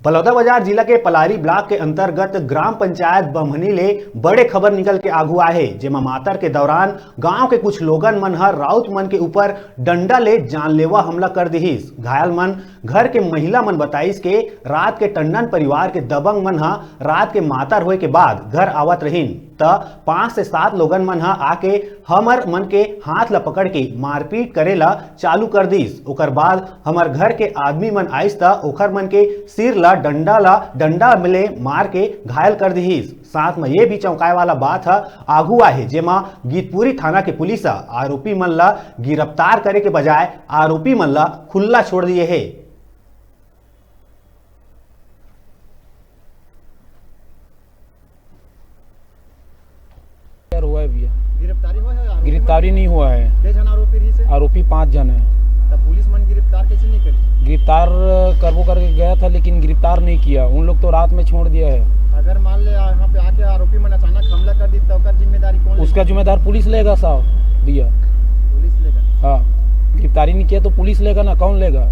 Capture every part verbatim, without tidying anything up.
बलौदाबाजार जिला के पलारी ब्लॉक के अंतर्गत ग्राम पंचायत बम्हनी ले बड़े खबर निकल के आगू आए हे, जेमा मातर के दौरान गांव के कुछ लोगन मन ह राउत मन के ऊपर डंडा ले जानलेवा हमला कर दिहिस। घायल मन घर के महिला मन बताइस के रात के टंडन परिवार के दबंग मन ह रात के मातर होए के बाद घर आवत रहिन, त पांच से सात लोगन मन ह आके हमर मन के हाथ ल पकड़ के मारपीट करे ल चालू कर दिस। ओकर बाद हमर घर के आदमी मन आइस, त ओखर मन के सिर ल डंडा ल, डंडा ले मार के घायल कर दिहिस। साथ म ये भी चौंकाए वाला बात ह आगू आहे, जेमा गीतपुरी थाना के पुलिस ह आरोपी मन ल गिरफ्तार करे के बजाय आरोपी मन ल खुल्ला छोड़ दिए हे। यार, हुआ है भैया। गिरफ्तारी हुआ है आरोपी गिरफ्तारी मन? नहीं हुआ है। के झन आरोपी रहिस हे? आरोपी पांच झन है। तब पुलिस मन गिरफ्तार कैसे नहीं करी? गिरफ्तार करबो करके गया था, लेकिन गिरफ्तार नहीं किया। उन लोग तो रात में छोड़ दिया है। अगर मान ले यहाँ पे आके आरोपी मन अचानक हमला कर दी, तो ओकर जिम्मेदारी कौन लेगा? उसका जिम्मेदार पुलिस लेगा साहब, भैया। पुलिस लेगा? हाँ, गिरफ्तारी नहीं किया तो पुलिस लेगा ना, कौन लेगा?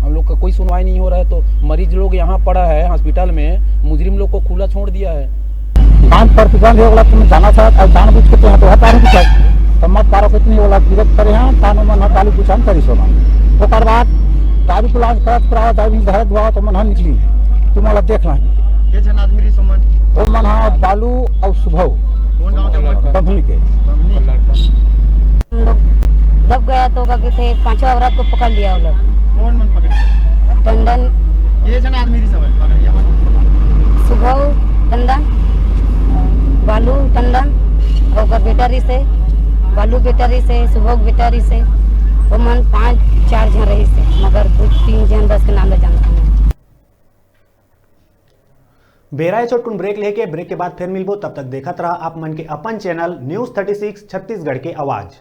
हम लोग का कोई सुनवाई नहीं हो रहा है, तो मरीज लोग यहाँ पड़ा है हॉस्पिटल में, मुजरिम लोग को खुला छोड़ दिया है। काम प्रतिबंध हे, ओला तुम जाना चाहत, अब जानबूझ के तुम तो हटा नहीं चाहत, तो मत पारो कितनी ओला विरोध करे हैं, तानो मन हटाली कुछ हम करी सोना। ओकर बाद दारू पिलास करत पुरावा दारू भी धरत हुआ तो मन हम निकली, तुम ओला देख ला। के झन आदमी रहिस ओमन? ओमन हा बालू और सुभव। कौन गांव के ओमन? बम्हनी के। बम्हनी। हम लोग दब गया तो क्या कहते हैं, पांचवा औरत को पकड़ लिया वो लोग। कौन मन पकड़? टंडन। ये झन आदमी रहिस हे पकड़ लिया? सुभव टंडन, बालू टंडन, और ओकर बेटा रहिस हे, बालू बेटा रहिस हे, सुभव बेटा रहिस हे, वो मन पांच चार झन रहिस हे, मगर दो तीन झन बस के नाम ले जानता हूँ। बेरा ए छोटकुन ब्रेक लेके, ब्रेक के बाद फिर मिलबो। तब तक देखत रहा आप मन के अपन channel news thirty six Chhattisgarh के आवाज़।